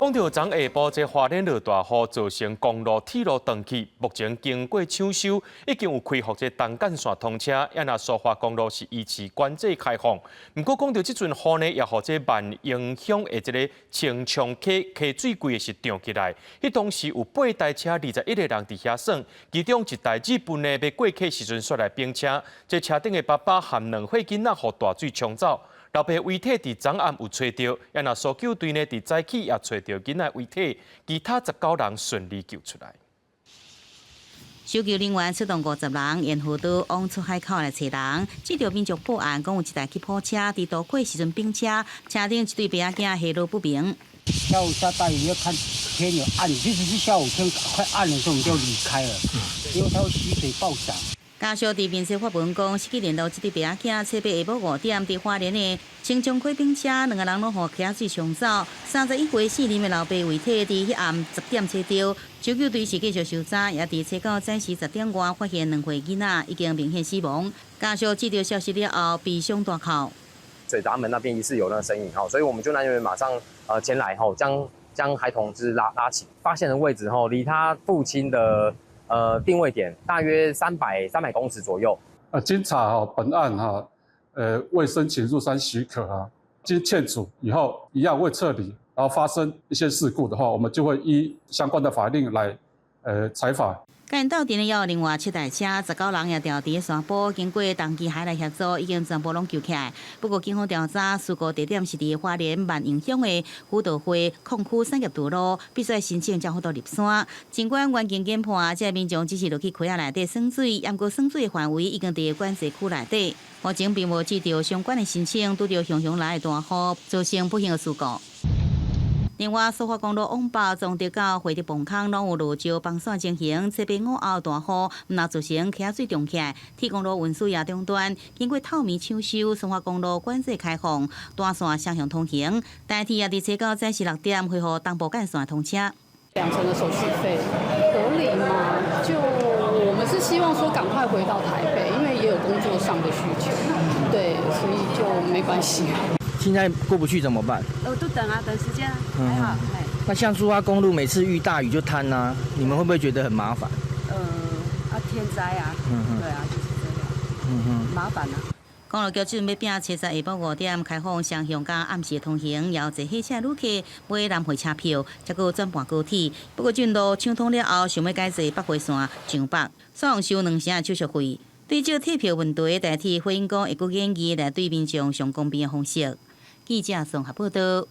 講到昨下晡這花蓮落大雨，造成公路、鐵路斷去。目前經過搶修，已經有恢復這東幹線通車。也若蘇花公路是維持管制開放。毋過講到這陣雨呢，也予這萬榮鄉的這个清松溪溪水櫃是漲起來。彼當時有八台車21個人佇遐耍，其中一台日本的欲過溪時陣煞來冰車，這車頂的爸爸含2歲囡仔予大水沖走。老爸遺體佇昨暗有揣著，也若搜救隊呢佇早起也揣著囡仔遺體，其他19人順利救出來。搜救人員出動50人，沿河道往出海口來揣人。接著民眾報案，講有一台吉普車佇渡過時陣冰車，車頂一對爸仔囝下落不明。下午下大雨，要看天有暗，其實是下午天快暗的時候，我們就離開了，因為它會溪水暴漲。家屬佇面書發文講，失去聯絡這對爸仔囝，初八下晡5點，佇花蓮的清松溪冰車，兩个人攏予溪水沖走。31歲姓林的老爸遺體佇彼暗10點揣著，搜救隊是繼續搜查，也佇初九早時10點外發現2歲囡仔已經明顯死亡。家屬接到消息了後，悲傷大哭。水閘門那邊疑似有那個聲音，所以我們救難人員馬上前來，將孩童就是拉拉起，發現的位置，離他父親的定位點大約300公尺左右。啊，經查哈，本案哈，未申請入山許可啊，經勸阻以後一樣未撤離，然後發生一些事故的話，我們就會依相關的法令來裁罰。共𪜶鬥陣的猶有另外七台車，19人也調佇山坡，經過同機海來協助，已經全部攏救起來。不過警方調查，事故地點是佇花蓮萬榮鄉的福道會礦區產業道路，必須申請才好度入山。儘管環境研判，這民眾只是落去溪仔內底耍水，毋過耍水的範圍已經佇管制區內底。目前並無接到相關的申請，拄著熊熊來的大雨，造成不幸的事故。另外，蘇花公路往北從德到惠德磅空攏有落石崩線情形，這邊午後大雨，毋但造成溪水漲起來，鐵公路運輸也中斷。經過透暝搶修，蘇花公路管制開放，單線雙向通行。台鐵也佇初九早時6點恢復東部幹線通車。兩成的手續費合理嗎？就我們是希望說趕快回到台北，因為也有工作上的需求，對，所以就沒關係。現在過不去怎麼辦？哦，都等啊，等時間啊，還好。那像蘇花公路每次遇大雨就癱啊，你們會不會覺得很麻煩？天災啊，對啊，就是這樣，麻煩啊。公路局準備拼初十下晡5點開放雙向佮暗時通行，猶坐火車旅客買南迴車票，才閣轉盤高鐵。不過進路暢通了後，想欲改坐北迴線上北，煞收兩成的手續費。對這退票問題，台鐵回應講會閣研議來對民眾上公平的方式。記者綜合報道。